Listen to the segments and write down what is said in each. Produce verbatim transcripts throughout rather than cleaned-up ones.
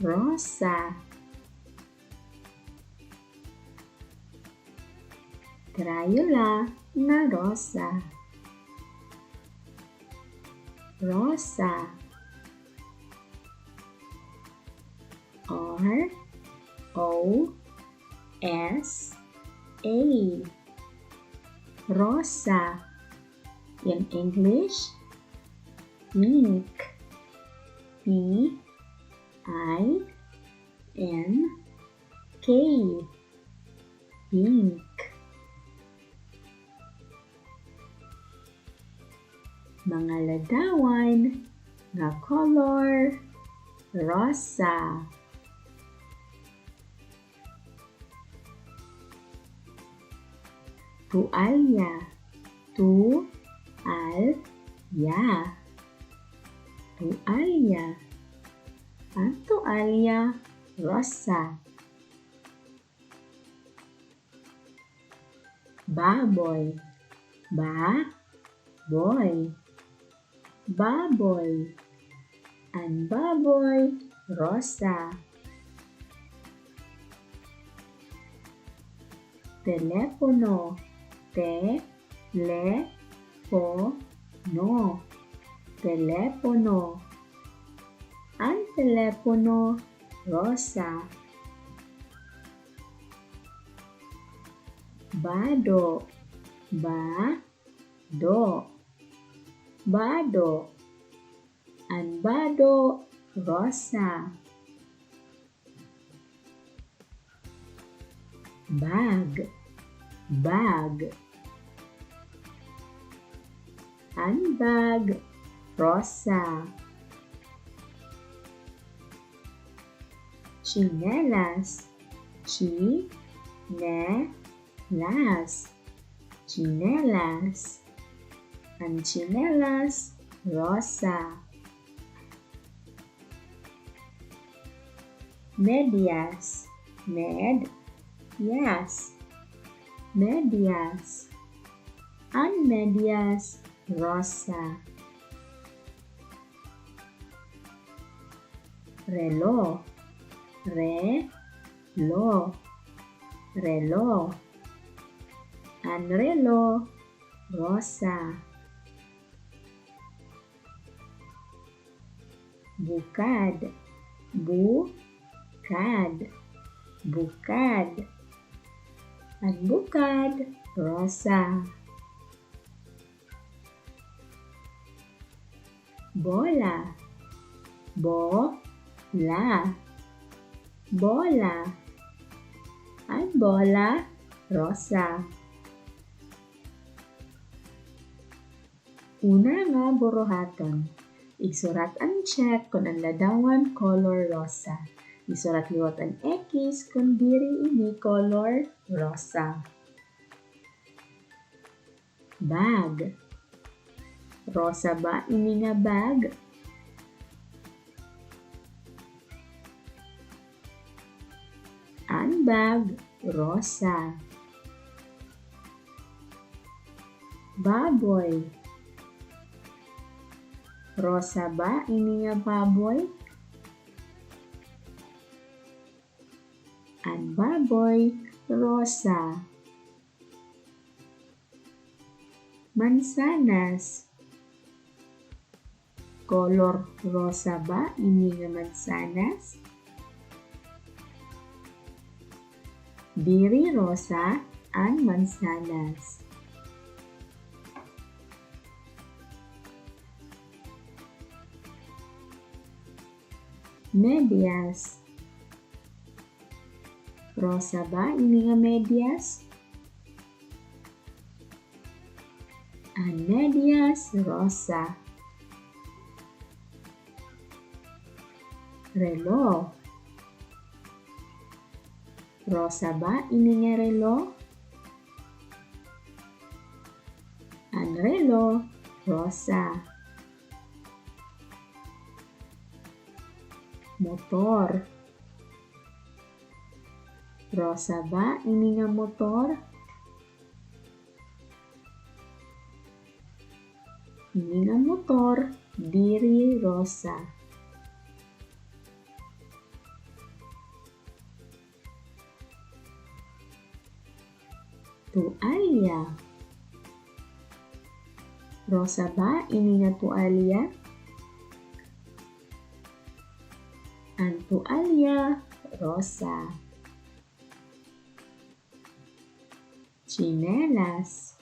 Rosa. Crayola nga rosa. Rosa. R O S A. Rosa. In English, pink. P I N K. Pink. Mga ladawan nga color, rosa. Tualya. Tu-al-ya. Tualya. An tualya, rosa. Baboy. Ba-boy. Baboy. An baboy, rosa. Telepono. Te-le-po-no. Telepono. An telepono, rosa. Bado. Ba-do. Bado. An bado, rosa. Bag. Bag. An bag, rosa. Tsinelas. Tsi-ne-las. Tsinelas. An tsinelas, rosa. Medyas. Med-yas. Medyas. An medyas, rosa. Relo. Re-lo. Relo. An relo, rosa. Bukad. Bu-kad. Bukad. An bukad, rosa. Bola. Bo-la. Bola. An bola, rosa. Una nga buruhaton. Igsurat an check kon an ladawan color rosa. Igsurat liwat an X kon diri ini color rosa. Bag. Rosa ba ini nga bag? An bag, rosa. Baboy. Rosa ba ini nga baboy? An baboy, rosa. Mansanas. Kolor rosa ba ini nga mansanas? Diri rosa an mansanas. Medyas. Rosa ba ini nga medyas? An medyas, rosa. Relo. Rosa ba ini nga relo? An relo, rosa. Motor. Rosa ba ini nga motor? Ini nga motor, diri rosa. Tualya. Rosa ba ini nga tualya? An tualya, rosa. Tsinelas.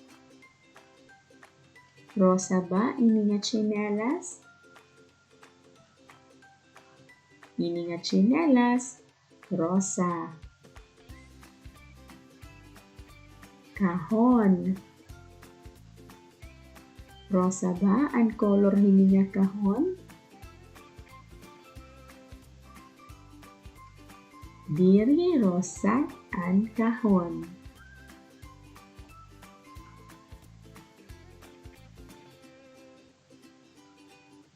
Rosa ba ini nga tsinelas? Ini nga tsinelas, rosa. Kahon. Rosa ba an kolor hini nga kahon? Diri rosa an kahon.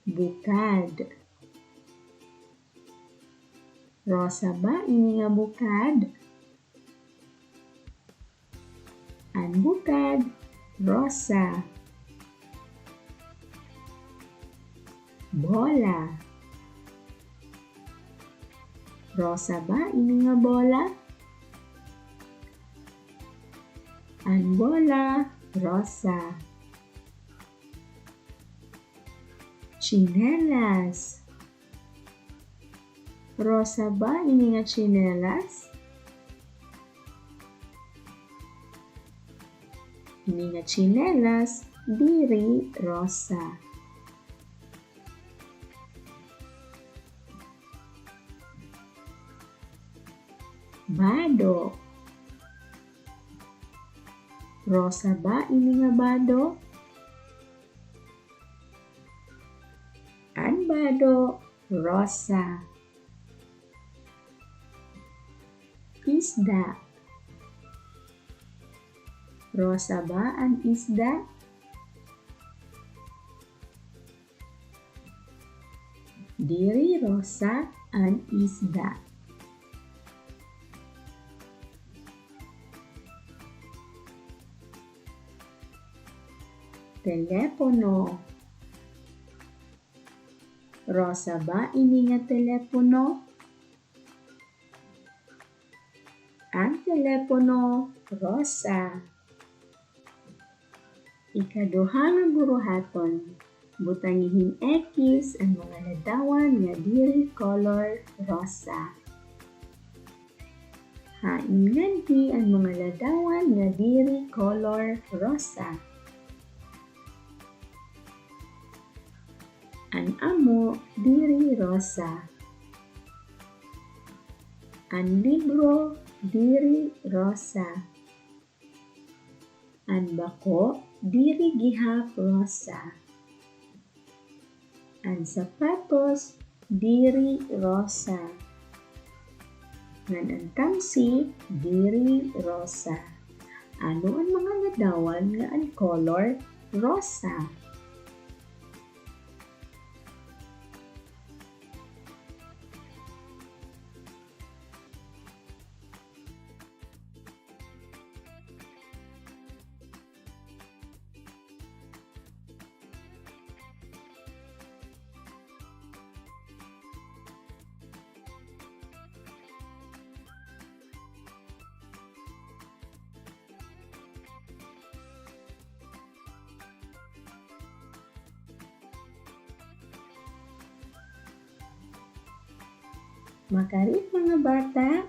Bukad. Rosa ba ini nga bukad? An bukad, rosa. Bola. Rosa ba ini nga bola? An bola, rosa. Tsinelas. Rosa ba ini nga tsinelas? Ini nga tsinelas, diri rosa. Bado. Rosa ba ini nga bado? An bado, rosa. Isda. Rosa ba an isda? Diri rosa an isda. Telepono. Rosa ba ini nga telepono? An telepono, rosa. Ikaduha nga buruhaton, butangi hin X an mga ladawan nga diri kolor rosa. Hain ngadto an mga ladawan nga diri kolor rosa? An amo diri rosa. An libro diri rosa. An bako diri gihap rosa. An sapatos diri rosa. Ngan an tamsi diri rosa. Ano an mga ladawan nga an kolor rosa? Makarit, mga bata,